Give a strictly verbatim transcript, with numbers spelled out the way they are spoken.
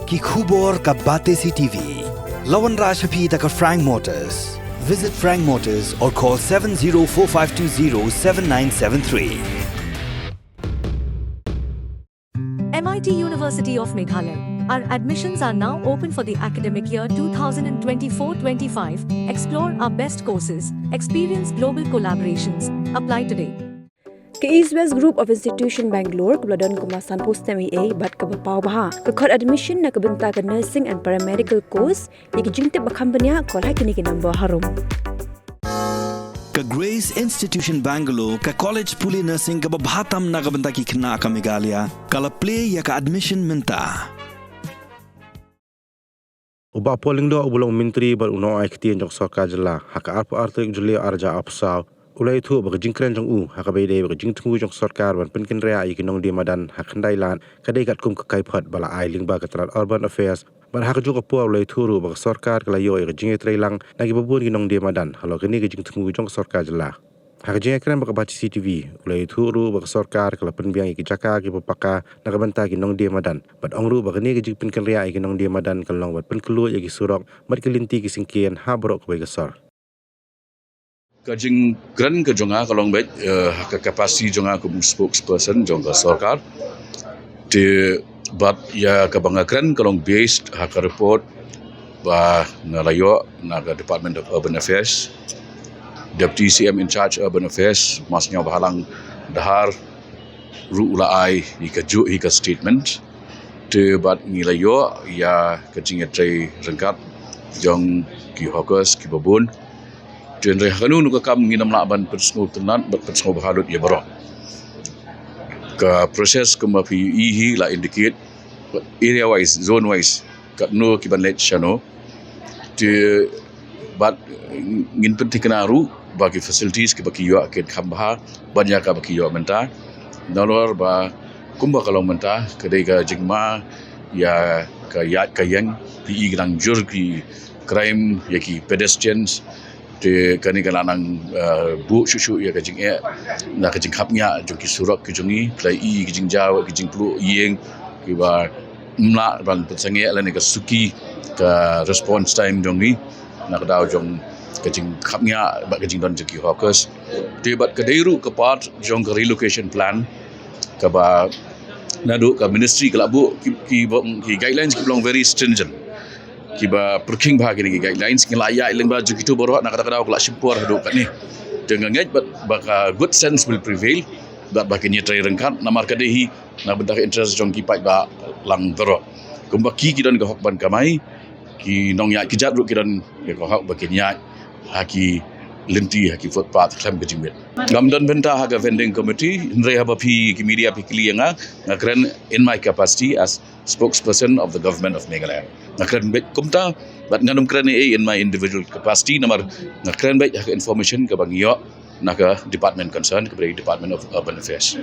Ki khubor ka Batesi T V. La wanrah sha phi da ka Frank Motors. Visit Frank Motors or call seven zero four five two zero seven nine seven three. M I T University of Meghalaya. Our admissions are now open for the academic year two thousand twenty-four twenty-five. Explore our best courses, experience global collaborations. Apply today. Ka East West Group of Institution Bangalore kaba la don kumba sanphew snem eiei bad kaba paw bha ka khot admission na ka bynta ka nursing and paramedical course. Ïa ki jingtip ba kham bniah, call ha kine ki number harum. Ka Grace Institution Bangalore, ka college pule nursing kaba bha tam na ka bynta ki khynnah ka Meghalaya, ka la plie ïa ka admission mynta. U Bah Paul Lyngdoh uba long u Myntri bad u nongai ktien jong ka sorkar jylla, ha ka arphew ar tarik Jylliew arhajar arphew saw, u la ïathuh ba ka jingkren jong u ha kaba ïadei bad ka jingthmu jong ka sorkar ban pynkynriah ïa ki nongdie madan ha khyndai lad ka dei katkum ka kaiphod ba la ai lyngba ka tnat Urban Affairs. Bad ha kajuh ka por u la ïathuh ruh ba ka sorkar ka la ïoh ïa ka jingïatreilang na kiba bun ki nongdie madan halor kane ka jingthmu jong ka sorkar jylla. Ha ka jingïakren bad ka Batesi T V, u la ïathuh ruh ba ka sorkar ka la pynbiang ïa ki jaka kiba paka na ka bynta ki nongdie madan. Bad ong ruh ba kane ka jingpynkynriah ïa ki nongdie madan ka long ban pynkhlaiñ ïa ki surok bad ki lynti ki syngkien ha baroh kawei ka sor. Ka jingkren ka jong nga ka long beit, eh, ha ka capacity jong nga kum u spokesperson jong ka sorkar. Te bad ïa kaba nga kren ka long based ha ka report ba nga la ïoh na ka Department of Urban Affairs. Deputy C M in charge Urban Affairs, Marsngewbhalang Dhar, ruh u la ai ïa kajuh hi ka statement. Te bad ngi la ïoh ïa ka jingïatrei ryngkat jong ki hawkers kiba bun. Te hynrei ha kano kano ka kam ngin ym lah ban pynsngewtynnat bad pynsngewbha lut ïa baroh. Ka process kumba phi ïohi hi la indicate area wise, zone wise, katno ki ban leit shano. Te bad ngin pynthikna ruh ba ki facilities kiba ki ïoh kin kham bha ban ïa kaba ki ïoh mynta. Nalor ba kumba ka long mynta ka dei ka jingma ïa ka ïaid ka ïeng, phi i ka dang jur ki crime ïa ki pedestrians. Te kane ka la nang, eh, buh shuh shuh ïa ka jingeh na ka jingkhapngiah jong ki surok ki jong ngi, phi la i ki jingjaw ki jingpluh ïing kiba ym lah ban pynsangeh lane ka suki ka response time jong ngi na ka daw jong ka jingkhapngiah bad ka jingdon jong ki hawkers. Te bad ka dei ruh ka part jong ka relocation plan kaba naduh ka ministry ka la buh ki, ki, ki guidelines kiba long very stringent. Kiba pyrkhing bha kine ki guidelines, ngi la ïaid lyngba jong kito baroh na kata ka daw ka la shim por haduh katne. Te nga ngeit bad ba ka good sense will prevail bad ba kin ïatrei ryngkat namar ka dei hi na bynta ka interest jong ki paidbah lang baroh. Kumba ki, ki don ka hok ban kamai, ki nongïaid kjat ruh ki don ka hok ba kin ïaid ha ki lynti, ha ki footpath khlem ka jingmut. Ngam don bynta ha ka vending committee, hynrei haba phi ki media phi kylli ïa nga, nga kren in my capacity as spokesperson of the Government of Meghalaya. Nga kren beit kumta, bad ngan ym kren ei ei in my individual capacity, namar nga kren beit ha ka information kaba ngi ïoh na ka department concerned, kaba dei Department of Urban Affairs.